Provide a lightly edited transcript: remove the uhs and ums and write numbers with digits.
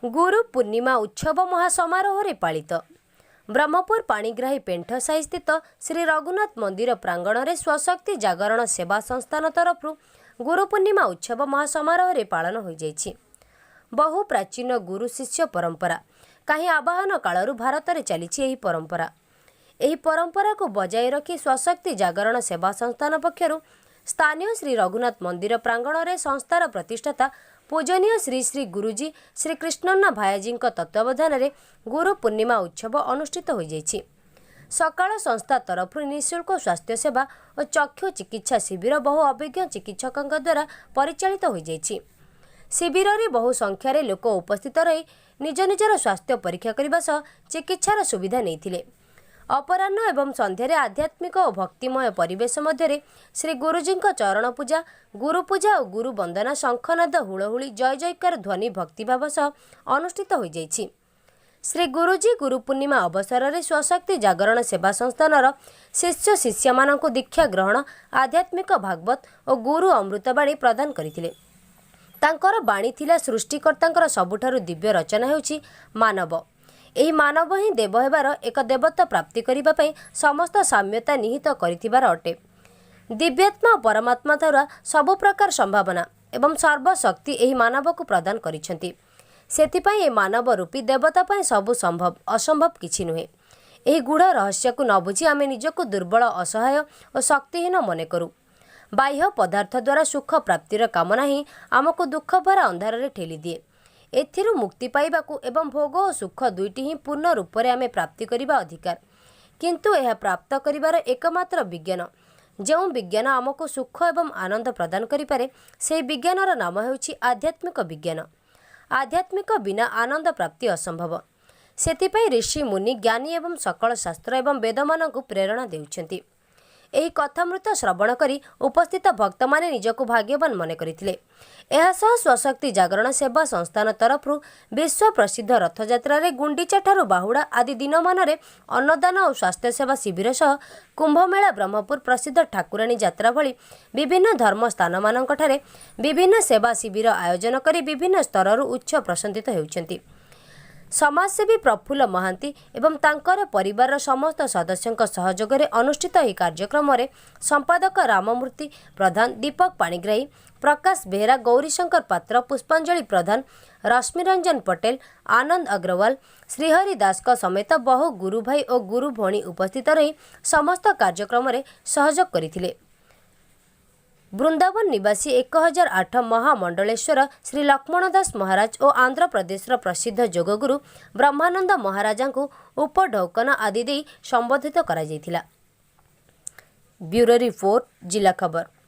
ଗୁରୁ ପୂର୍ଣ୍ଣିମା ଉତ୍ସବ ମହାସମାରୋହରେ ପାଳିତ। ବ୍ରହ୍ମପୁର ପାଣିଗ୍ରାହୀ ପେଣ୍ଠସାହି ସ୍ଥିତ ଶ୍ରୀ ରଘୁନାଥ ମନ୍ଦିର ପ୍ରାଙ୍ଗଣରେ ସ୍ୱଶକ୍ତି ଜାଗରଣ ସେବା ସଂସ୍ଥାନ ତରଫରୁ ଗୁରୁ ପୂର୍ଣ୍ଣିମା ଉତ୍ସବ ମହାସମାରୋହରେ ପାଳନ ହୋଇଯାଇଛି। ବହୁ ପ୍ରାଚୀନ ଗୁରୁ ଶିଷ୍ୟ ପରମ୍ପରା କାହିଁ ଆବାହନ କାଳରୁ ଭାରତରେ ଚାଲିଛି ଏହି ପରମ୍ପରା। ଏହି ପରମ୍ପରାକୁ ବଜାୟ ରଖି ସ୍ୱଶକ୍ତି ଜାଗରଣ ସେବା ସଂସ୍ଥାନ ପକ୍ଷରୁ ସ୍ଥାନୀୟ ଶ୍ରୀ ରଘୁନାଥ ମନ୍ଦିର ପ୍ରାଙ୍ଗଣରେ ସଂସ୍ଥାର ପ୍ରତିଷ୍ଠାତା ପୂଜନୀୟ ଶ୍ରୀ ଶ୍ରୀ ଗୁରୁଜୀ ଶ୍ରୀ କୃଷ୍ଣନ୍ନା ଭାୟାଜୀଙ୍କ ତତ୍ତ୍ୱାବଧାନରେ ଗୁରୁ ପୂର୍ଣ୍ଣିମା ଉତ୍ସବ ଅନୁଷ୍ଠିତ ହୋଇଯାଇଛି। ସକାଳ ସଂସ୍ଥା ତରଫରୁ ନିଃଶୁଳ୍କ ସ୍ୱାସ୍ଥ୍ୟସେବା ଓ ଚକ୍ଷୁ ଚିକିତ୍ସା ଶିବିର ବହୁ ଅଭିଜ୍ଞ ଚିକିତ୍ସକଙ୍କ ଦ୍ୱାରା ପରିଚାଳିତ ହୋଇଯାଇଛି। ଶିବିରରେ ବହୁ ସଂଖ୍ୟାରେ ଲୋକ ଉପସ୍ଥିତ ରହି ନିଜ ନିଜର ସ୍ୱାସ୍ଥ୍ୟ ପରୀକ୍ଷା କରିବା ସହ ଚିକିତ୍ସାର ସୁବିଧା ନେଇଥିଲେ। ଅପରାହ୍ନ ଏବଂ ସନ୍ଧ୍ୟାରେ ଆଧ୍ୟାତ୍ମିକ ଓ ଭକ୍ତିମୟ ପରିବେଶ ମଧ୍ୟରେ ଶ୍ରୀ ଗୁରୁଜୀଙ୍କ ଚରଣ ପୂଜା, ଗୁରୁ ପୂଜା ଓ ଗୁରୁ ବନ୍ଦନା ଶଙ୍ଖନାଦ, ହୁଳହୁଳି, ଜୟ ଜୟକାର ଧ୍ୱନି ଭକ୍ତିଭାବ ସହ ଅନୁଷ୍ଠିତ ହୋଇଯାଇଛି। ଶ୍ରୀ ଗୁରୁଜୀ ଗୁରୁ ପୂର୍ଣ୍ଣିମା ଅବସରରେ ସ୍ୱଶକ୍ତି ଜାଗରଣ ସେବା ସଂସ୍ଥାନର ଶିଷ୍ୟ ଶିଷ୍ୟାମାନଙ୍କୁ ଦୀକ୍ଷା ଗ୍ରହଣ, ଆଧ୍ୟାତ୍ମିକ ଭାଗବତ ଓ ଗୁରୁ ଅମୃତବାଣୀ ପ୍ରଦାନ କରିଥିଲେ। ତାଙ୍କର ବାଣୀ ଥିଲା, ସୃଷ୍ଟିକର୍ତ୍ତାଙ୍କର ସବୁଠାରୁ ଦିବ୍ୟ ରଚନା ହେଉଛି ମାନବ। ଏହି ମାନବ ହିଁ ଦେବ ହେବାର ଏକ ଦେବତ୍ୱ ପ୍ରାପ୍ତି କରିବା ପାଇଁ ସମସ୍ତ ସାମ୍ୟତା ନିହିତ କରିଥିବାର ଅଟେ। ଦିବ୍ୟାତ୍ମା ଓ ପରମାତ୍ମା ଦ୍ୱାରା ସବୁ ପ୍ରକାର ସମ୍ଭାବନା ଏବଂ ସର୍ବଶକ୍ତି ଏହି ମାନବକୁ ପ୍ରଦାନ କରିଛନ୍ତି। ସେଥିପାଇଁ ଏ ମାନବ ରୂପୀ ଦେବତା ପାଇଁ ସବୁ ସମ୍ଭବ, ଅସମ୍ଭବ କିଛି ନୁହେଁ। ଏହି ଗୂଢ଼ ରହସ୍ୟକୁ ନ ବୁଝି ଆମେ ନିଜକୁ ଦୁର୍ବଳ, ଅସହାୟ ଓ ଶକ୍ତିହୀନ ମନେ କରୁ। ବାହ୍ୟ ପଦାର୍ଥ ଦ୍ୱାରା ସୁଖ ପ୍ରାପ୍ତିର କାମନା ହିଁ ଆମକୁ ଦୁଃଖ ଭରା ଅନ୍ଧାରରେ ଠେଲିଦିଏ। ଏଥିରୁ ମୁକ୍ତି ପାଇବାକୁ ଏବଂ ଭୋଗ ଓ ସୁଖ ଦୁଇଟି ହିଁ ପୂର୍ଣ୍ଣ ରୂପରେ ଆମେ ପ୍ରାପ୍ତି କରିବା ଅଧିକାର। କିନ୍ତୁ ଏହା ପ୍ରାପ୍ତ କରିବାର ଏକମାତ୍ର ବିଜ୍ଞାନ, ଯେଉଁ ବିଜ୍ଞାନ ଆମକୁ ସୁଖ ଏବଂ ଆନନ୍ଦ ପ୍ରଦାନ କରିପାରେ, ସେହି ବିଜ୍ଞାନର ନାମ ହେଉଛି ଆଧ୍ୟାତ୍ମିକ ବିଜ୍ଞାନ। ଆଧ୍ୟାତ୍ମିକ ବିନା ଆନନ୍ଦ ପ୍ରାପ୍ତି ଅସମ୍ଭବ। ସେଥିପାଇଁ ଋଷି, ମୁନି, ଜ୍ଞାନୀ ଏବଂ ସକଳ ଶାସ୍ତ୍ର ଏବଂ ବେଦମାନଙ୍କୁ ପ୍ରେରଣା ଦେଉଛନ୍ତି। ଏହି କଥାମୃତ ଶ୍ରବଣ କରି ଉପସ୍ଥିତ ଭକ୍ତମାନେ ନିଜକୁ ଭାଗ୍ୟବାନ ମନେ କରିଥିଲେ। ଏହା ସହ ସ୍ୱଶକ୍ତି ଜାଗରଣ ସେବା ସଂସ୍ଥାନ ତରଫରୁ ବିଶ୍ୱ ପ୍ରସିଦ୍ଧ ରଥଯାତ୍ରାରେ ଗୁଣ୍ଡିଚାଠାରୁ ବାହୁଡ଼ା ଆଦି ଦିନମାନରେ ଅନ୍ନଦାନ ଓ ସ୍ୱାସ୍ଥ୍ୟସେବା ଶିବିର ସହ କୁମ୍ଭମେଳା, ବ୍ରହ୍ମପୁର ପ୍ରସିଦ୍ଧ ଠାକୁରାଣୀ ଯାତ୍ରା ଭଳି ବିଭିନ୍ନ ଧର୍ମ ସ୍ଥାନମାନଙ୍କଠାରେ ବିଭିନ୍ନ ସେବା ଶିବିର ଆୟୋଜନ କରି ବିଭିନ୍ନ ସ୍ତରରୁ ଉଚ୍ଚ ପ୍ରଶଂସିତ ହେଉଛନ୍ତି। ସମାଜସେବୀ ପ୍ରଫୁଲ୍ଲ ମହାନ୍ତି ଏବଂ ତାଙ୍କର ପରିବାରର ସମସ୍ତ ସଦସ୍ୟଙ୍କ ସହଯୋଗରେ ଅନୁଷ୍ଠିତ ଏହି କାର୍ଯ୍ୟକ୍ରମରେ ସମ୍ପାଦକ ରାମମୂର୍ତ୍ତି ପ୍ରଧାନ, ଦୀପକ ପାଣିଗ୍ରାହୀ, ପ୍ରକାଶ ବେହେରା, ଗୌରୀଶଙ୍କର ପାତ୍ର, ପୁଷ୍ପାଞ୍ଜଳି ପ୍ରଧାନ, ରଶ୍ମିରଞ୍ଜନ ପଟେଲ, ଆନନ୍ଦ ଅଗ୍ରୱାଲ, ଶ୍ରୀହରି ଦାସଙ୍କ ସମେତ ବହୁ ଗୁରୁଭାଇ ଓ ଗୁରୁ ଭଉଣୀ ଉପସ୍ଥିତ ରହି ସମସ୍ତ କାର୍ଯ୍ୟକ୍ରମରେ ସହଯୋଗ କରିଥିଲେ। ବୃନ୍ଦାବନ ନିବାସୀ 1008 ମହାମଣ୍ଡଳେଶ୍ୱର ଶ୍ରୀ ଲକ୍ଷ୍ମଣ ଦାସ ମହାରାଜ ଓ ଆନ୍ଧ୍ରପ୍ରଦେଶର ପ୍ରସିଦ୍ଧ ଯୋଗଗୁରୁ ବ୍ରହ୍ମାନନ୍ଦ ମହାରାଜାଙ୍କୁ ଉପଢୌକନ ଆଦି ଦେଇ ସମ୍ବର୍ଦ୍ଧିତ କରାଯାଇଥିଲା। ବ୍ୟୁରୋ ରିପୋର୍ଟ, ଜିଲ୍ଲା ଖବର।